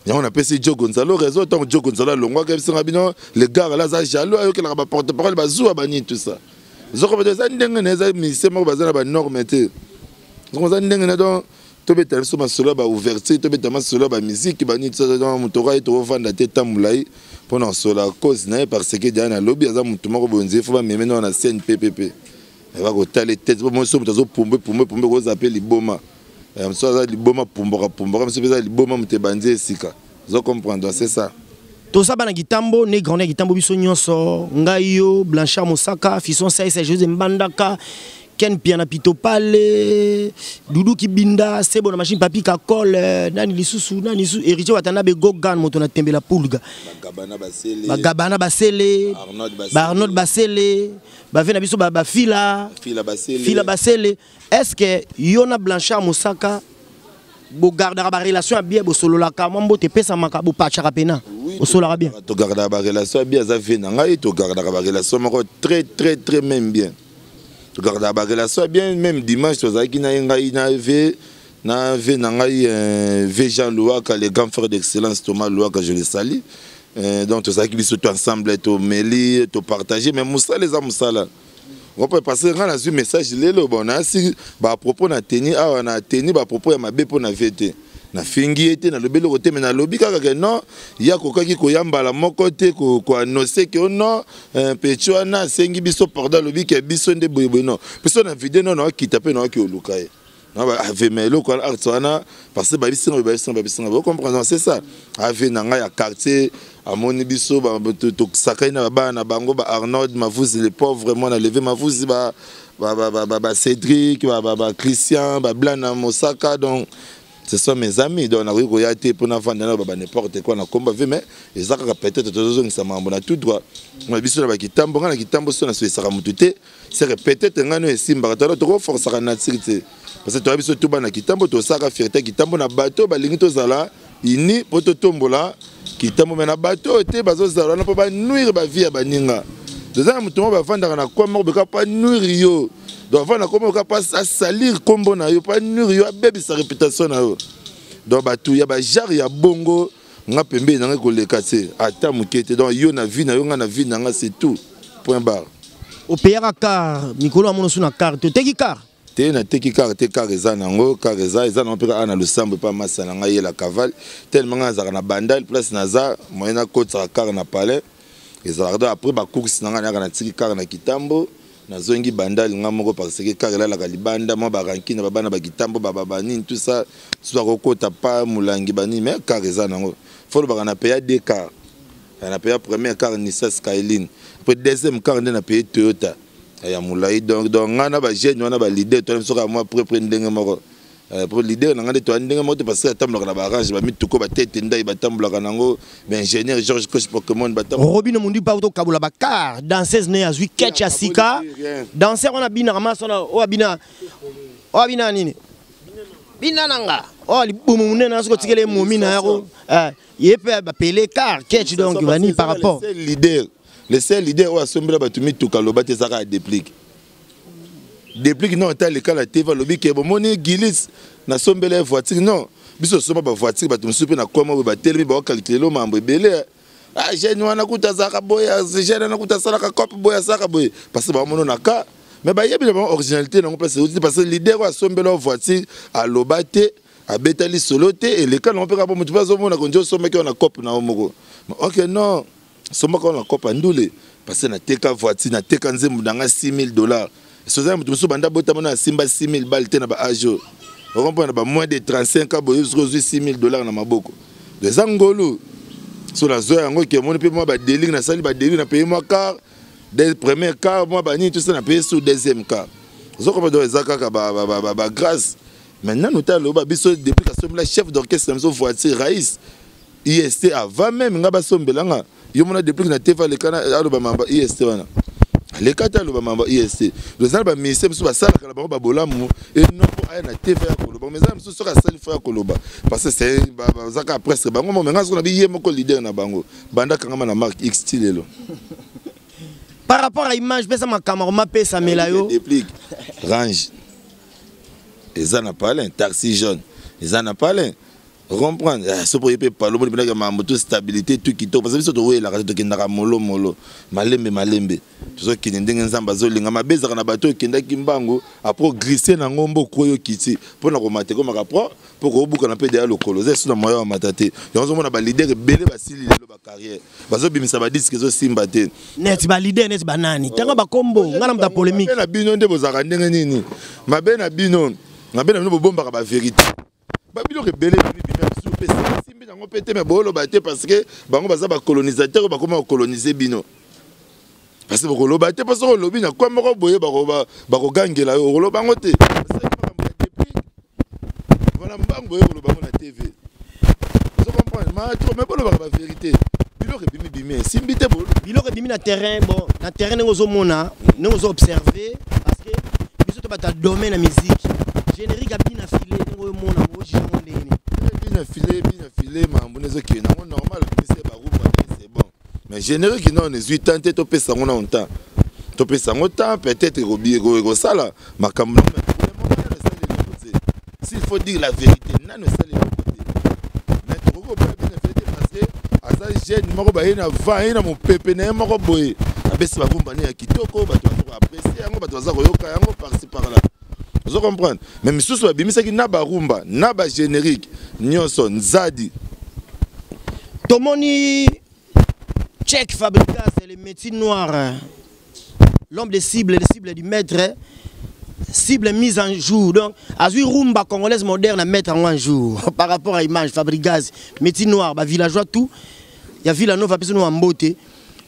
Yango napesi Joe Gonzalo raison. Ntango Joe Gonzalo alongwaka, ebisinga bino le gars ala aza jaloux, ayokelaka baporte parole bazuwa banini, tout ça. Zokobeto eza ndenge na eza musicien moko baza na banorme te, eza ndenge na. Donc tobeta biso masolo ya baouverture, tobeta masolo ya bamusike banini, tout ça. Donc moto oyo tokovanda te ta molai mpo na kosola cause na ye, parce que dia nalobi aza motu moko boye, fo bameme nao na CNPPP, bakotala tete po moso moto azopumbe pumbe pumbe, koza mpe liboma. Mosu aza liboma, pumboka pumboka, mosu mpe eza liboma, moto ebandi esika ozo comprendre, c'est ça. Toza bana Kitambo, ne grande Kitambo, biso nyonso, ngai, yo, Blanchard Mosaka, Fiston Saisa, José Mbandaka, Ken Piana, Pito Pale, Dudu Kibinda, Sebo na machine, Papi Kakol, nani lisusu, nani lisusu, Héritier Watanabe, Gogan, moto na tembela pulga, Bagabana Basele, Baarnold Basele, bave na biso bafila Fila Basele. Est ce que yo na Blanchard Mosaka bogardaka barelation ya bien, bosololaka mwa mbote epesamaka, bopachaka pena, bosolaka bien? Togardaka barelation ya bien, aza vie na ngai, togardaka barelation moko très très très même bien, togardaka barelation ya bien. Même dimanche tozalaki na ye, ngai na ve na ngai ve Jean Louaka, le grand frère d'excellence Thomas Louaka, je le salue. Donc tozalaki biso to ensemble, tomeli, topartage, mais mosala eza mosala. Parce que ngai nazwi message lelo, bon, nayasi bapropos na teni awa, na teni bapropos ya mabe mpo na vie te, nafingi ye te, nalobi eloko te, mais nalobi kaka ke non, ye akokaki koya mbala moko te koannoncer ke o non, peti wana asengi biso pardon, alobi ke biso nde boyeboye. Non, biso na video no naokita mpe naoki oluka ye avema eloko wana, acte wana, parce que babisinga babisinga babisinga, bocomprendre, c'est ça. Ave na ngai ya quartier amoni biso, tosakani na babana na bango, ba Arnold Mavuzi, le pauvre mwana Leve Mavuzi, ba Cédric, ba Christian, ba Blana Mosaka. Donc ce sont mes amis, donc nakoki koya te mpo navanda na baba n'importe quoi na komba ve, mais eza kaka peut-être tozozongisa makambo na tout droit na biso na bakitambo. Ngai na kitambo so nasoyesaka motu te, c'est que peut-être ngai no esimbaka tala, tokoforçaka nature te, parce que toya biso to bana kitambo, tosalaka fierté kitambo na bato balingi tozala ini mpo totombola kitambo, me na bato oyo te bazozala wana mpo banuire bavie ya baninga. Toza na motu moko bavandaka na kwa moko beka mpo anuire yo, donc avanda kombo moko mpo asalir nkombo na yo, mpo anuire yo, abebisa réputation na yo. Donc bato ya bajare ya bongo, nga pembeni na ngai koleka te ata moke te. Donc yo na vie na yo, nga na vie na nga, c'est tout, point barre. Opeyaka car mikolo amono su na car te, oteki car? Te, nateki car te, car eza nango, car eza nango mpe kaka na losambo epa masa na ngai yela cavale, tellement ngai nazalaka na Bandal, place naza moyen nakotisaka car na palais ezalaka. Donc après bacourse na ngai, nayaka natiki car na Kitambo, nazongi Bandal nga moko, parce que car elalaka libanda, mwa barankine babana bakitambo banini, tout ça, so bakokota pa molangi banini, mais car eza nango. Fo lobaka na peya deux car, na peya première car Nissan Skyline, après deuxième car nde na paye Toyota ya molai. Donc ngai na bajeune wana baleader toyana biso kaka mwa près ndenge moko po leader na ngai nde toya ndenge moko te, parce que atambolaka na barange, bamituko, batete ndai batambolaka nango, baingénieur Georges Coche Pokemon. Robino Mundu pa tokabola bacar, danseuse ne azwi ketch ya sika, danser wana abinaka maso wana oyo abina, oyo abina nini, bina nanga oyo libumu monene, soki otikeli ye momi na yako ye mpe bapele car ketch, donc bani par rapport. Leader, le seul leader oyo asombela bato mituka, aloba te, ezaka ya Déplique. Déplique non, ata aleka na TV alobi ke bomoni Gilis nasombela ye voiture, non. Biso osomba bavoiture, bato mosusu mpe na koma oyo batelemi baokalkile lo mambo ebele. Ah, jeune wana kuta azalaka boye, jeune wana kuta asalaka cope boye, asalaka boye, parce que bamono na ka, mais bayebi na bango originalité nango place euti, parce que leader oyo asombela voiture aloba te, abetali solo te, eleka nango mpe kaka po motu mpe azomona konzi osombaki wana cope na yo moko. Ok, non, sombaka wana cope ya ndule, parce que nateka voiture, nateka nzembo na nga 6000 $. Soza moto mosusu banda botama na asimba 6000 bale te na baage oyo, okomprendre, ba moins de 35 ans boye, soki ozwi 6000 $ na maboko, eza ngolu. So nazwa yango ke omoni mpe mwa badeling, nasali badeling, napaye mwa car premier car, mwa banini, tout ça, napaye sur deuxième car, ozokomba. Donc eza kaka bagrâce. Maintenant nota aloba biso depuis kasombela chef d'orchestre na biso voiture Raïs IST, avant même nga basombelanga yo mona depuis na TV aleka aloba mamba IST wana. Aleka te aloba mambo ya IST. Eza na baministère mosusu basalaka na bango babolamu eno mpo aya na TV ya koloba, mais eza na mosusu soki asali fo ya koloba parce que c'est baza kaka presque bango mo. Mais nga soki na bi ye moko leader na bango banda kangama na marque X ti lelo. Par rapport à image, pesa makambo mapesamela yo. Déplique range eza na palin, taxi jaune eza na palin, comprendre. Ah, soki oye mpe palo boni mpendaka mambo to stabilité tout kitoko, parce que biso towelaka te, tokendaka molo molo, malembe malembe, tozokende ndenge Nzambe azolinga. Mabe ezalaka na bato okendaki mbangu, après glisse nango mboka oyo okiti mpona komata, ekomaka pro mpo koobukana mpe deya lokolo eza esu na moya wamata te. Yango ozomona baleader ebele basili lelo bacarrière, bazobimisa badisque, ezosimba te. Neti baleader neti banani? Ntango bakombo nga na moto ya polémique. Mabe na bino nde bozalaka ndenge nini? Mabe na bino, mabe na bino, bobombaka bavérité. Babiloko ebele ebimi biso mpe esimbi nango mpe te, me booloba te parce que bango baza bacolonisateur oyo bakoma kocoloniser bino, parce que bokoloba te, mpo soki olobi na kwa moko boye bakogangela yo, okoloba yango te. Makambo ya depuis wana mbangu boye koloba yango na TV, ozo comprendre ma me bolobaka bavérité. Biloko ebimi bimi, esimbi te. Biloko ebimi na terrain. Bon, na terrain ndenge ozomona, ndenge ozo observe, parce que biso to bato ya domaine ya musique, générique abina file, ndenge oyomona, ojuge yango ndenge nini? Bina file, bina file, makambo ezokende yango normal, bimisi barumba, c'est bon, mais générique non, ezwi temps te. Topesa yango nano temps, topesa yango temps, peut-être ekosala makambo. S'il faut dire la vérité, nano esali eloko te, mais tokoki koboya bina file te parce que aza jeune moko, baye na vent, ye na mopepe na ye moko boye, abesi barumba ne ya kitoko, bato baza koapprécier yango, bato baza koyoka yango par-ci par-là, ozo comprendre. Mais misusu babimisaki na barumba na bagénérique nyonso nzadi. Tomoni Check Fabricas, le métier noir, l'homme de cible, le cible du maître, cible mise en jour. Donc azwi rumba congolaise moderne à mettre en jour par rapport à image Fabricas, métier noir, ba villageois tout ya Villa Nova biso no mbote.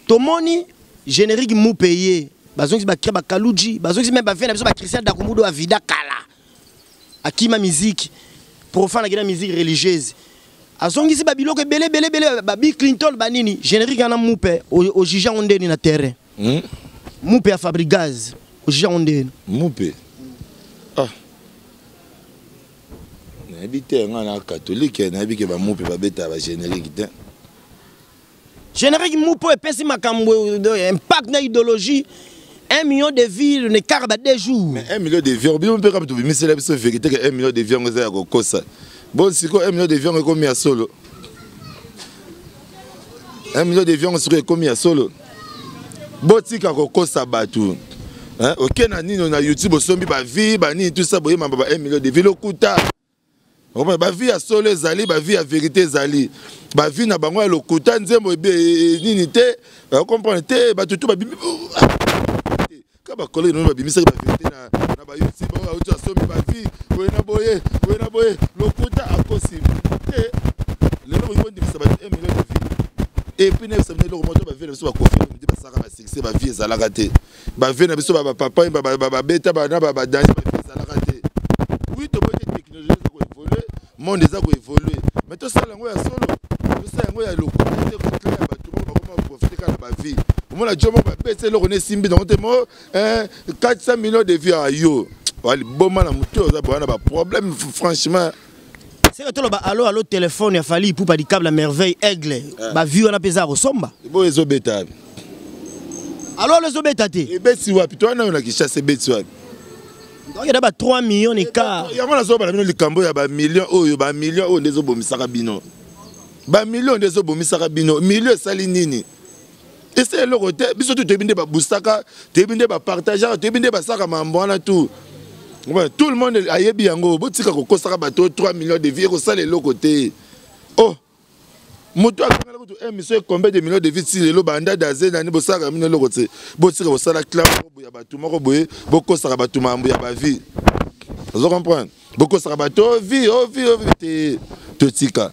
Tomoni générique mu payé, bazongisi bakri bakaluji, bazongisi même bavie na biso, bachristien Dakumudo avida kala, akima musique profane, akina musique religieuse, azongisi babiloko ebele ebele ebele, babi Clinton banini. Générique wana mupe, ojuge yango ndeni na terrain? Mupe ya Fabrigaz, ojuge yango ndeni? Mupe, ah, nayebi te. Nga na catholique, nayebi ke bamupe babetaka bagénérique te. Générique mupe oyo epesi makambo, impact na idéologie, 1 million de vues ne kaka ba 2 jours. Mais 1 million de vues, bino mpe kaka tobimisela biso vérité ke 1 million de vues yango eza ya kokosa. Bon, sikoyo 1 million de vues yango ekomi ya solo? 1 million de vues yango sikoyo ekomi ya solo? Botika kokosa bato. Oke na nini na YouTube, osombi bavues banini, tout ça, boyemamba ba 1 million de vues, lokuta. Bavues ya solo ezali, bavues ya vérité ezali, bavues na bango ya lokuta, nzembo nini te, comprendre te. Bato tu babimi ka bacollègue nono babimisaki bavérité na bayoutube oyo auti asombi bavues boye na boye, boye na boye, lokuta, akosi te. Lelo boyi bondimisa bato 1 million de vues. Et puis nayebisa bino eloko moto, bavues na biso bakofi nde basalaka basuccès, bavues ezalaka te. Bavues na biso, bapapa babeta na badani, bavues ezalaka te. Oui, toboyi te, technologie eza koévolue, monde eza koévolue, mais tosala yango ya solo, tosala yango ya lokuta te. Kotala ya bato moko bakoma profite kaka na bavues. Omona jo moko babeti eloko na esimbi nango te, mo 400 millions de vues ayo waliboma na motu, oza boya na baproblème, franchement. Seke toloba alo alo téléphone ya Fally Ipupa Dicap la Merveille, Aigle, bavues wana mpe eza ya kosomba. Boyo ezobeta. Alo alo ezobeta te. Ebeti wapi? To wana oyo na Kinshasa ebeti wapi? Donc eda ba 3 millions et quart. Yango nazobala bino likambo ya bamillion oyo, bamillion oyo nde ezobomisaka bino, bamillion nde ezobomisaka bino. Million esali nini? Esa eloko te. Biso tu toyebi nde baboostaka, toyebi nde bapartageaka, toyebi nde basalaka mambo wana. Tout tout le monde ayebi yango. Botika kokosaka bato. 3 millions de vues ekosala eloko te. Oh, moto akangala kutu émission, combien de millions de vues ti lelo? Banda daze nani bosalaka bino eloko te. Botika kosala clan moko boye ya bato moko boye, bokosaka bato mambo ya bavues, ozo comprendre? Bokosaka bato o vues, o vues, o vues te. Totika,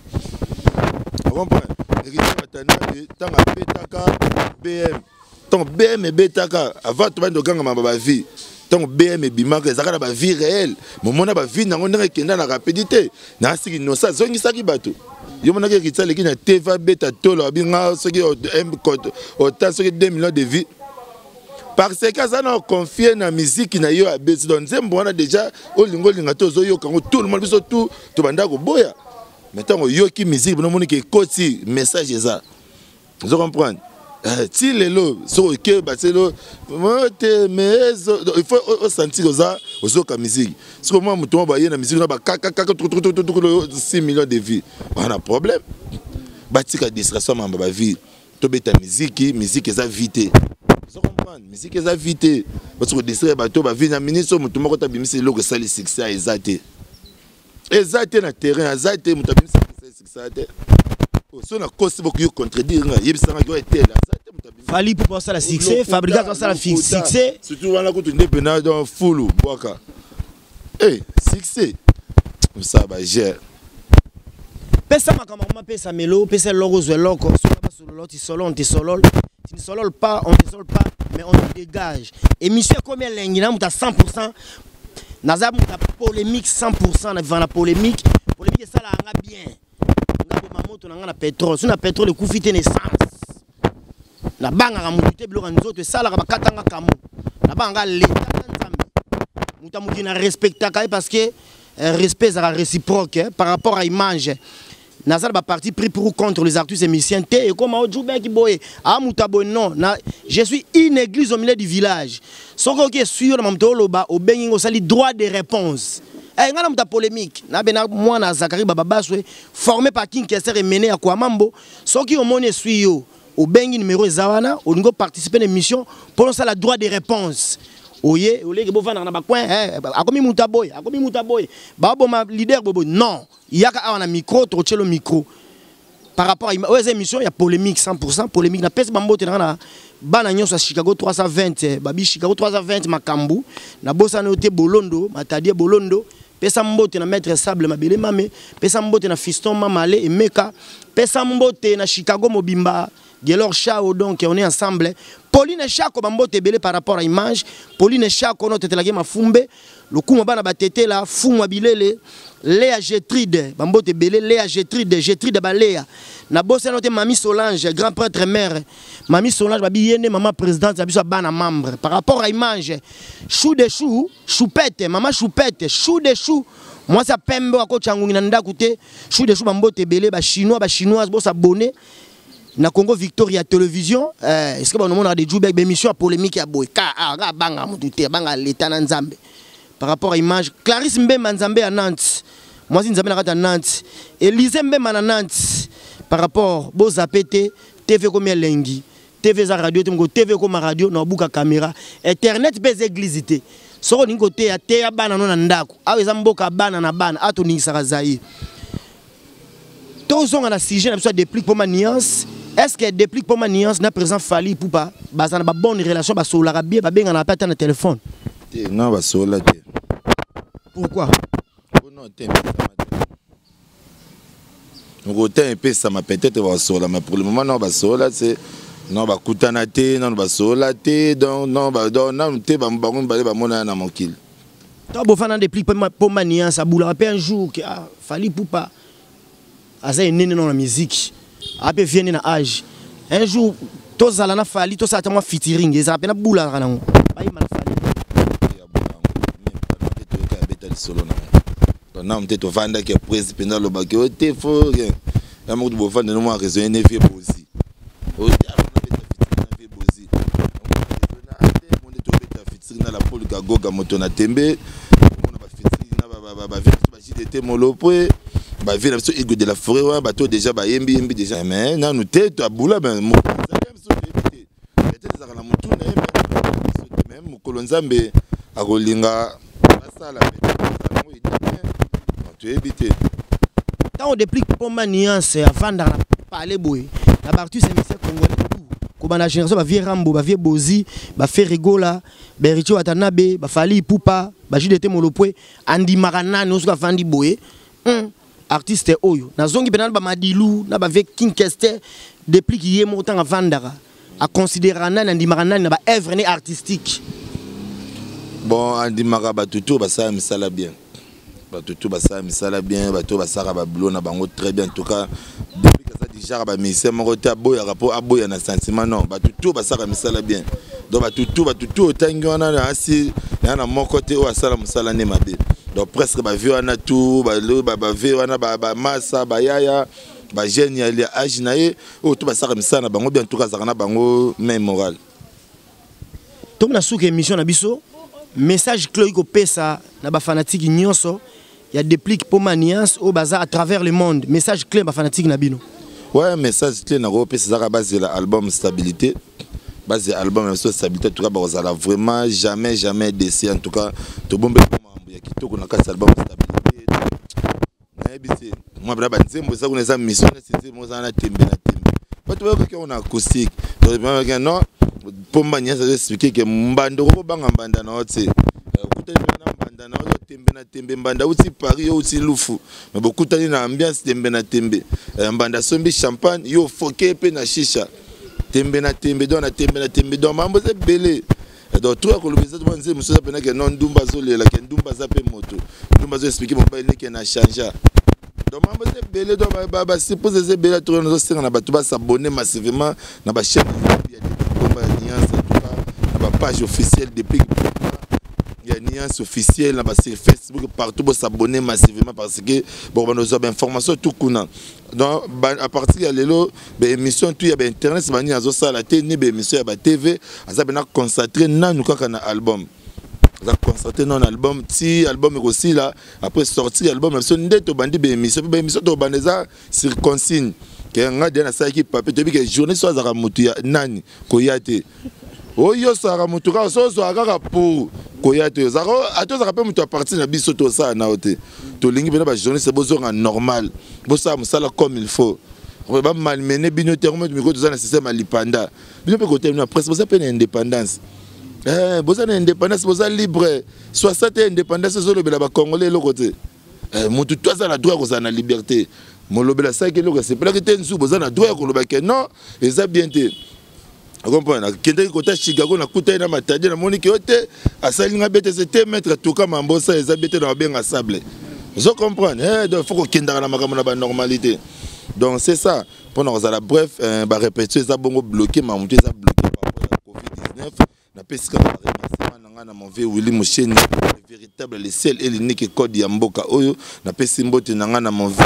comprendre. Héritier Watanabe, ntango abetaka BM, ntango BM ebetaka, avant tobandi okangama bavues, ntango BM ebimaka, ezalaka na bavues réel. Momona bavues nango ndenge ekenda na rapidité na siki nosa azongisaki bato. Yo monaki Héritier aleki na TV, abeta tolo, abinga soki ota soki 2 millions de vues. Parce que aza na confie na musique na yo abeti. Donc nzembo wana déjà olingo olinga te, ozoyoka yango tout le monde, biso tout tobanda koboya. Mais ntango oyoki musique, bonomoni ke ekoti message eza, ozo comprendre. Ti lelo soki oke batielo te, mais il faut osentir oza ozoyoka musique. Soki omwa moto moko baye na musique na bakakakaka 6 millions de vues wana, problème. Batika distraction, mamba bavie, tobeta musique. Musique eza vie te, ozo comprendre. Musique eza vie te, basi kodistraire bato bavie na ministre. Oyo moto moko tabimisi eloko esali succès eza te, eza te na terrain, aza te. Moto abimisi esali succès te. So nakosi, bokoki contredire nga, yebisangaki oyo etele aza te moto abimisi. Fally mpo asala succès, Fabregas asala succès. Surtout wana kutu nde mpena donc fulu bwaka e succès osala bagere. Pesa makambo yango, mapesa melo, pesa eloko, ozwa eloko. Soki basolola ti solo, on te solole, tu ne sololes pas, on te sole pas, mais on te dégage. Émission ekomi elengi na moto à 100. Naza moto ya polémique 100, na vivant na polémique. Polémique esalaka nga bien. Nga boma moto na nga na pétrole, so na pétrole ekufi te na essence. Nabangaka motu te, biloko ya nzoto esalaka bakatanga kamo. Nabangaka leta na Nzambe. Moto ya mokili na respectaka ye parce que respect ezalaka réciproque, hein, par rapport à image. Naza na baparti pris pour ou contre les artistes et musiciens te. Ekoma ojubeki boye, a moto ya boye, non. Na, je suis une église au milieu du village. Soki oki esui yo na mamoto oloba, obengi ngo, osali droit de réponse. Eh, nga na moto ya polémique nabe na mwana Zakari Bababaswe, formé par King Kester Emene ya Kwamambo. Soki omoni esui yo, obengi numéro eza wana, olingi oparticipe na émission mpo osala droit de réponse, oye oleki bovandaka na bacoin, eh, akomi moto aboye, akomi moto aboye, baoboma leader boboye. Non, yaka awa na micro, tokotielo micro par rapport à oyo eza émission ya polémique 100 polémique. Napesi bambote nanga na bana nyonso ya Chicago 320, babi Chicago 320 makambo nabosani oyo te. Bolondo Matadie, Bolondo, pesa mbote na Maître Sable Mabele Mame, pesa mbote na Fiston Mamale Emeka, pesa mbote na Chicago mobimba, Gelor Chao. Donc on est ensemble. Pauline Chako, bambote ebele par rapport à image. Pauline Chako no tetelaki mafumbe lokuma bana batetela fumwa bilele. Léa Getride, bambote ebele. Léa Getride, Getride Balea. Nabosani te Mami Solange, grand prêtre mère Mami Solange, babi ye nde mama présidente ya biso ya bana membre par rapport à image. Chou de chou, choupette, mama choupette, chou de chou, mwasi ya pembe akotya ngungi na ndako te. Chou de chou, bambote ebele. Bachinois, bachinoise, bosabone na Congo Victoria Télévision. Est-ce que banomona de Jubek, bémission ya polémique ya boye ka ah, banga motu te, banga leta na Nzambe par rapport à image. Clarisse Mbemba, Nzambe ya Nantes, mwasi Nzambe na kati ya Nantes, Élysée Mbemba na Nantes, par rapport bozape te. TV komi elengi, TV eza radio te. Moko TV ekoma radio na obuka caméra, internet mpe eza église te. Soki olingi koteya, teya bana no na ndako. Awa eza mboka bana na bana, awa toningisaka zaire. Tozonga na sujet na biso ya Déplique Mpoma Nuance. Est ce que Déplique Mpoma Nuance na président Fally Ipupa baza na babonne relation, basololaka bien, babengana mpe ata na téléphone? Te, non, basolola te. Pourquoi? Non te, moko te epesama, peut-être basola, mais pour le moment non, basola te, non, bakutana te, nano basola te. Donc non, nanu te, bango mibale bamonana na mokili. To bofanda, Déplique Mpoma Nuance abulaka mpe un jour ke ah, Fally Ipupa aza enene no na musique, ape viene na age, un jour tozala na Fally, tosala ta mwa featuring, ezala mpe nabulaka nango bayeba na Fally? Abeta lisolo nango nanu te. Tovandaki ya presse mpenza, alobaki o te, fo ya moko bovanda no mwa raisonne ne vie bozi o te, abeta featuring na vie bozi monde, tobeta featuring na la polika goga moto na tembe, omona bafeaturing na bavie na biso ba JDT Molopwe, bavie na biso Aigle de la Forêt wana, bato déjà bayembi yembi déjà, mais nanu te abula. Nzambe biso toyebi te, peut-être ezalaka na motu na ye, biso te. Mais mokolo Nzambe akolinga basala, peut-être yango ede bien, toyebi te. Ntango Déplique Mpoma Nuance avandaka na pale boye na baartiste musicien congolais tout, kobanda génération bavie Rambo, bavie Bozi, baFerre Gola, baHéritier Watanabe, baFally Ipupa, baJDT Molopwe, andimaka nani oyo soki avandi boye, artiste oyo nazongi mpe na bamadilu na bavie King Kester? Déplique ye moko, ntango avandaka, aconsidéraka nani, andimaka nani na baœuvre ne artistique? Bon, andimaka bato to basala misala bien, bato to basala misala bien, bato basalaka babulo na bango très bien. En tout cas, depuis kaza déjà bamusicien moko te aboyaka mpo aboya na sentiment, non. Bato to basalaka misala bien, Donc bato tu, bato tu otangi wana, na asi na na moko te oyo asala mosala nde mabe. Donc presque bavie wana tu, bavie wana, bamasa, bayaya, bajeune ya age na ye oyo to basalaka misala na bango bien. En tout cas, azalaka na bango même moral. Tomi na suka émission na biso. Message clé oyo kopesa na bafanatike nyonso ya Deplick Pomba Nuance oyo baza à travers le monde, message clé bafanatike na bino? Ouais, message clé nakopesa ezaka bazela album Stabilité, bazela album na biso Stabilité. En tout cas, bakozala vraiment jamais, jamais déçus. En tout cas, tobombeli makambo ya kitoko na kati ya album Stabilité. Nayebi te, mwa bana banzembo eza kuna, eza mission neti nzembo eza na tembe na tembe, bato bayokaki yango na acoustique. Non, Pomba Nyonso azo expliquer ke mbanda okobanga mbanda na yo te, okutani mpe na mbanda na yo tembe na tembe. Mbanda uti Paris, yo uti Lufu, me bokutani na ambiance tembe na tembe. Mbanda asombi champagne, yo ofoke mpe na shisha, tembe na tembe. Donc na tembe na tembe, donc mambo eza ebele. Donc to ya koloba eza mwa nzembo mosusu eza mpena ke non, ndumba azolela ke ndumba aza mpe moto, ndumba azo expliquer mobali neke na changea. Donc mambo eza ebele, donc basurprise eza ebele. To nazosenga na bato bas'abonner massivement na bachaîne YouTube ya Deplick Pomba ya Nuance, en tout cas na bapage officielle Deplick ya Nuance officielle, na basur Facebook, partout, bos'abonner massivement parce que bon, banozwa bainformation tout kuna. Donc à partir ya lelo, baémission tout ya bainternet banini azosala te, ni baémission ya batv. Aza mpena concentré nanu kaka na album, aza concentré nanu na album ti album ekosila. Après sortir album na biso nde tobandi baémission, mpe baémission tobanda eza sur consigne ke nga dia nasalaki papier. Toyebi ke journée so azalaka motu ya nani koya te, oyo osalaka motu kaka so ozwaka kaka pour koya te, ata ozalaka mpe moto ya parti na biso, tosala na yo te. Tolingi mpena bajournaliste bozonga normal, bosala mosala comme il faut, bamalmener bino te. Yango mikolo toza na système ya lipanda. Bino mpe kote bino ya presse, boza mpe na indépendance, boza na indépendance, boza libre. 60 indépendance ezolobela bacongolais eloko te. Motu to aza na droit ya kozala na liberté. Molobela asalaki eloko asepelaki te, nzu boza na droit ya koloba ke non, eza bien te. Comprendre, nakendaki kota Chicago, nakutaki na Matadi, namoni ke yo te asali nga bete te, maître tuka mambosa eza bete na babenga sable. Ozo comprendre? Donc faut kokendaka na makambo na banormalité. Donc c'est ça, mpona kozala bref, barépétition eza bongo bloqué, mamutu eza bloqué par rapport ya COVID-19. Napesi kaka baremerciement na ngai na mon vieux Willi Mosheni, le véritable, le seul et l'unique code ya mboka oyo. Napesi mbote na ngai na mon vieux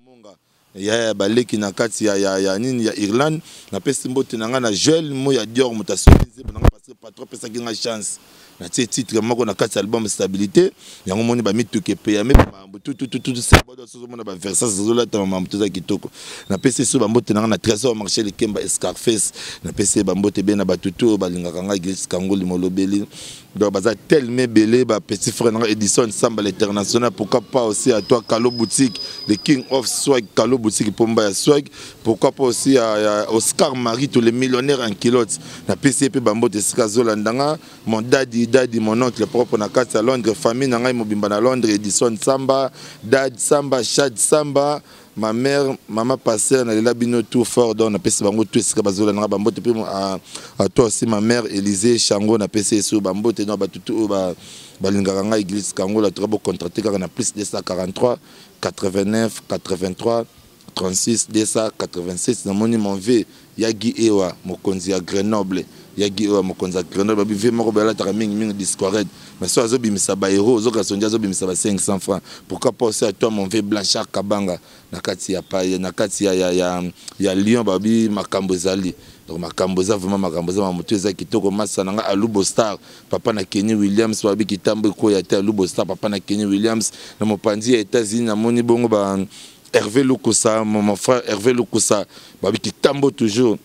Monga ya baleki na kati ya nini ya Irlande. Napesi mbote na ngai na Joel Mo ya Dior, moto asombi nzembo na ngai, parce que patron apesaki ngai chance, natie titre moko na kati ya album Stabilité. Yango moni bamituka epeyame, bamambo tutututu sebodo, sozomona baversas ezolata mamambo toza kitoko. Napesi so bambote na ngai na Trésor Marché Likemba Scarface. Napesi ye bambote ebele na batutu oyo balingaka ngai, Gris Kangoli Molobeli. Donc baza tellement ebele, bapetit frère na ngai Edison Samba l'international. Pourquoi pas aussi à toi Kalo Boutique, le king of swag, Kalo Boutique Pomba ya swag. Pourquoi pas aussi à Oscar Marito, le millionnaire en culotte. Napesi ye mpe bambote esika azolanda nga. Mon daddy, daddy, mon oncle propre na kati ya Londres, famille na ngai mobimba na Londres, Edison Samba, Dad Samba, Chad Samba, ma mère, mama pasteur, nalela bino tout fort. Donc napesi bango tout esika bazolanda nga bambote. Mpe à toi aussi, ma mère Élysée Chango, napesi esu bambote. Donc bato tout oyo balingaka ngai, église Kangola toka, bocontracte kaka na plus 243 89 83 36 286. Namoni mon vieux Yagi Ewa, mokonzi ya Grenoble, Yagi Ewa, mokonzi ya Grenoble. Babi vieux moko balataka mingimingi discored, mais so azobimisa baeuro, ozoka sondi azobimisa ba 500 francs. Pourquoi pas aussi à toi, mon vieux Blanchard Kabanga, na kati ya na kati ya Lyon. Babi makambo ezali, donc makambo eza vraiment, makambo eza, mamoto eza kitoko. Masa na nga Alubo Star, papa na Kenny Williams, babi kitambo ekoya te. Alubo Star, papa na Kenny Williams, na mopanzi ya États-Unis. Namoni bongo ba Hervé Lukusa, mon frère Hervé Lukusa, babi kitambo toujours.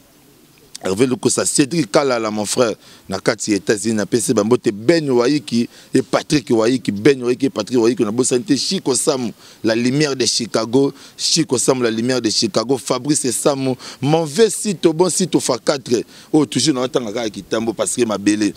Hervé Lukusa, Cédric Kalala, mon frère, na kati ya États-Unis, napesi bambote Ben Waiki et Patrick Waiki, Ben Waiki et Patrick Waiki, na bosani te Chico Samu, la lumière de Chicago, Chico Samu, la lumière de Chicago, Fabrice Samu, mon vieux site bon site fois 4, oh toujours na tanga kaka kitambo parce que mabele.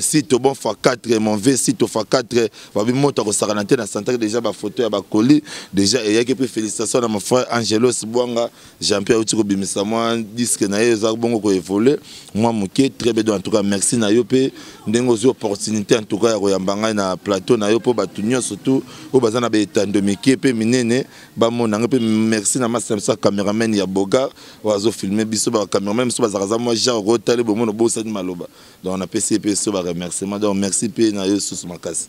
Site bon fois 4, mon vieux site fois 4, babi moto akosakana te na centre déjà, bafoto ya bakoli déjà eyaki. Mpe félicitation na mon frère Angelos Bwanga Jean-Pierre, auti kobimisa mwa disque na ye, eza bongo koévoluer mwa moke, très bien. Donc en tout cas, merci na yo mpe ndenge ozwi opportunité en tout cas ya koyamba ngai na plateau na yo, mpo bato nyonso tu oyo baza na baetando mike mpe minene bamona ngai. Mpe merci na masa biso ya cameraman ya Bogar oyo azofilme biso. Bacameraman biso bazalaka za mwa genre otali bomona, obosani maloba. Donc napesi ye mpe so baremerciement. Donc merci mpe na yo susu makasi.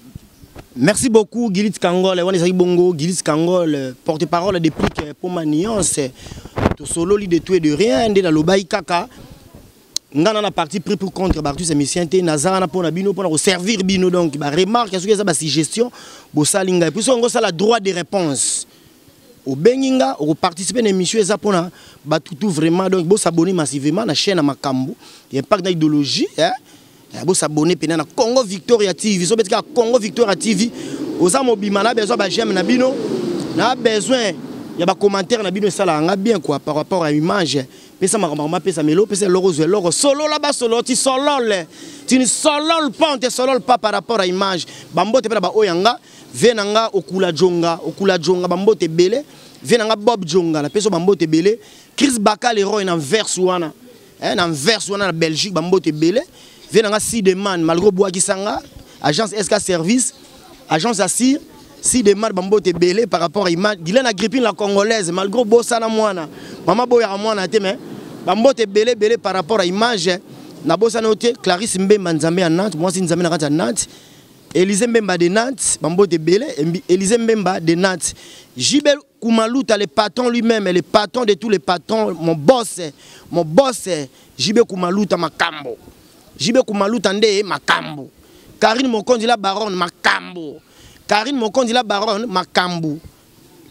Merci beaucoup Gilit Kangol, wana ezalaki bongo Gilit Kangol, porte-parole de Plique Poma Nuance. Tosololi de tout et de rien nde nalobaki kaka nga na na parti pris pour contre baartiste musicien te. Naza wana mpona bino, mpona koservir bino. Donc baremarque, soki eza basuggestion, bosali ngai puis soki osala droit de réponse, obengi nga, okoparticipe na émission. Eza mpona bato tout vraiment. Donc bosabonner massivement na chaîne ya makambo ya Impact na Idéologie, eh? Bosabonner mpena na Congo Victoria TV. So betika Congo Victoria TV, oza mobima na besoin baj'aime na bino, na besoin ya bacommentaire na bino. Esalaka nga bien quoi par rapport à image. Pesa makambo, mapesa melo, pesa eloko, ozwa eloko, solola basolo ti solole, tu ne solole pas, on te solole pas par rapport à image. Bambote mpe na baoyo ya nga ve na nga Okula Jonga, Okula Jonga, bambote ebele. Ve na nga Bob Jonga, napesi yo bambote ebele. Chris Baka Leroy na verse wana, na verse wana na Belgique, bambote ebele. Ve na nga Sideman, malgré obwakisa nga agence SK Service, agence Assir, Sideman, bambote ebele par rapport à image. Guylaine Agrippine la Congolaise, malgré obosana mwana mama, boyaka mwana te, mais bambote ebele ebele par rapport à image. Nabosana yo te, Clarisse Mbemba, Nzambe ya Nantes, mwasi Nzambe na kati ya Nantes. Élysée Mbemba de Nantes, bambote ebele. Élysée Mbemba de Nantes. JB Kumaluta, le patron lui-même, le patron de tous les patrons, mon boss, mon boss, JB Kumaluta makambo. JB Kumaluta nde makambo. Karine Mokonzi la baronne makambo. Karine Mokonzi la baronne makambo.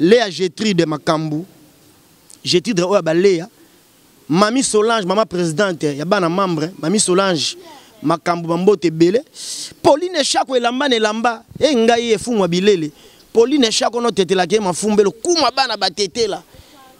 Léa Getride makambo. Getride oyo ba Léa. Mami Solange, mama présidente ya bana membre, Mami Solange makambo, bambote ebele. Pauline Chako, elamba na elamba e ngai efungwa bilele. Pauline Chako no tetelaki ye mafumbelo kuma bana batetela.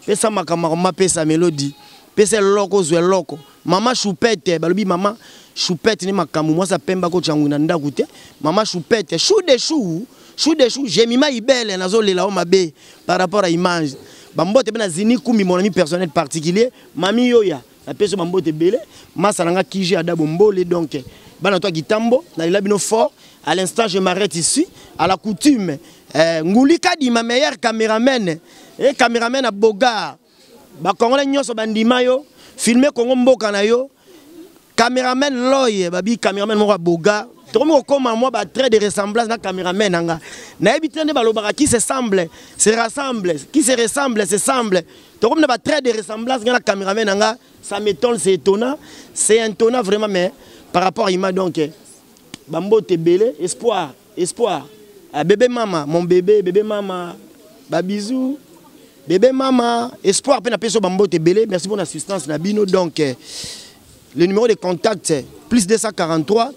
Pesa makambo, mapesa mélodie, pesa eloko, ozwa eloko. Mama Choupette, balobi mama Choupette ni makambo, mwasi apemba kotyangu na ndako te. Mama Choupette, chou de chou, chou de chou, Jemima Ibele, nazolela o mabe par rapport à image. Bambote mpe na Zini Kumbi, mon ami personnel particulier, mami yoya, napesi yo bambote ebele. Masa na nga Kije Ada Bombole. Donc bana to Kitambo, nalela bino fort. À l'instant, je m'arrête ici. À la coutume, Nguli Kadi, ma meilleure caméraman et caméraman à Bogar. Bakongolais nyonso bandima yo filme Kongo mboka na yo. Caméraman Loy, babi caméraman moko ya Boga. Tokomi kokóma mwa batrait de ressemblance na caméraman na nga. Nayebi te nde balobaka: qui se semble se rassemble, qui se ressemble se semble. Tokomi na batrait de ressemblance nga na caméraman na nga. Ça m'étonne, c'est étonnant, c'est étonnant vraiment. Mais par rapport à ima, donc bambote ebele. Espoir, espoir. Ah, bébé mama, mon bébé, bébé mama, babisou, bébé mama Espoir mpe napesi yo bambote ebele. Merci pour l'assistance na bino. Donc le numéro de contact: plus 243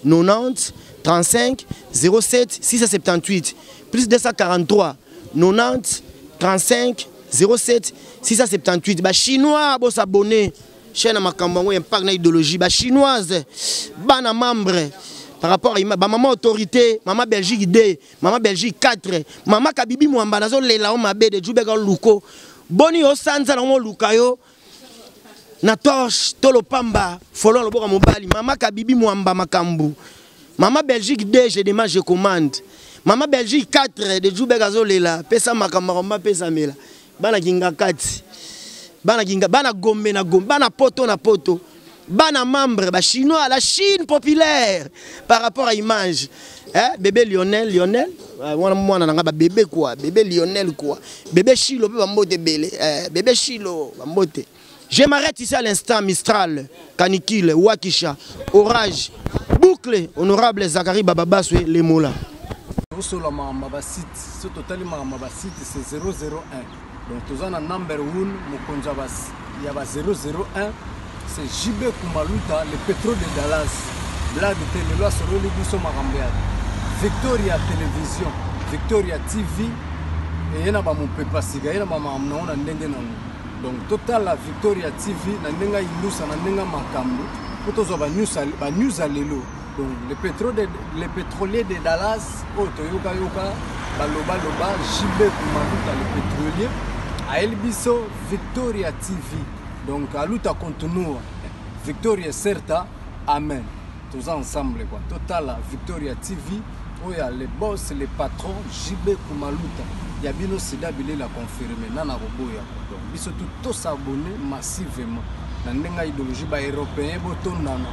90 35 07 678, plus 243 90 35 07 678. Bachinois, bosabonner chaîne ya makambo yango Impact na Idéologie. Bachinoise, bana membre, par rapport à bamama autorité, mama Belgique 2, mama Belgique 4, mama Kabibi Mwamba, nazolela o mabe de Jubeka Luko. Boni osanza nango oluka yo na torche to lopamba folo loboka mobali. Mama Kabibi Mwamba makambo, mama Belgique 2, je demande, je commande. Mama Belgique 4 de Jubeka azolela. Pesa makambo, mapesa mela. Bana kinga kati, bana kinga, bana Gombe na Gombe, bana Poto na Poto, bana membre, bachinois, la Chine populaire par rapport à image, eh, bébé Lionel, Lionel wana mwana na nga, babébé quoi, bébé Lionel quoi, bébé Chilo mpe bambote ebele, eh, bébé Chilo bambote. Je m'arrête ici à l'instant. Mistral, canicule, Wakisha, orage, boucle, honorable Zacharie Bababaswe Lemola. Osola makambo basite, so totali makambo basite, c'est 001. Donc toza na number 1, mokonzi ya ba 001, c'est JB Kumaluta, le pétrole de Dallas. Blague te, lelo asololi biso makambo ya Victoria Télévision, Victoria TV. Eye na bamopepa sika, ye na bamakambo nango na ndenge nango. Donc totala Victoria TV na ndenge ayindusa, na ndenge makambo, mpo tozwa banews ya lelo. Donc le pétrolier de Dallas oyo toyokayoka balobaloba, JB Kumaluta le pétrolier, ayeli biso Victoria TV. Donc aluta continua, victoria certa, amen. Toza ensemble quoi. Totala Victoria TV oyo ya le boss, le patron JB Kumaluta ya bino. Sida bilela confirme nana koboya. Donc biso tu tosabonner massivement na ndenge ya idéologie. Baeuropéen botondana.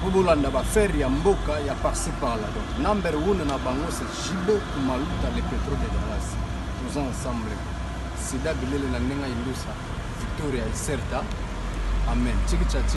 Po bolanda ba affaires ya mboka ya par-ci par-là. Donc number one na bango c'est JB Kumaluta le pétrole de Dallas. Toza ensemble. Sida bilele na ndenge indusa Victoria Iserta. Amen. Chiki cha.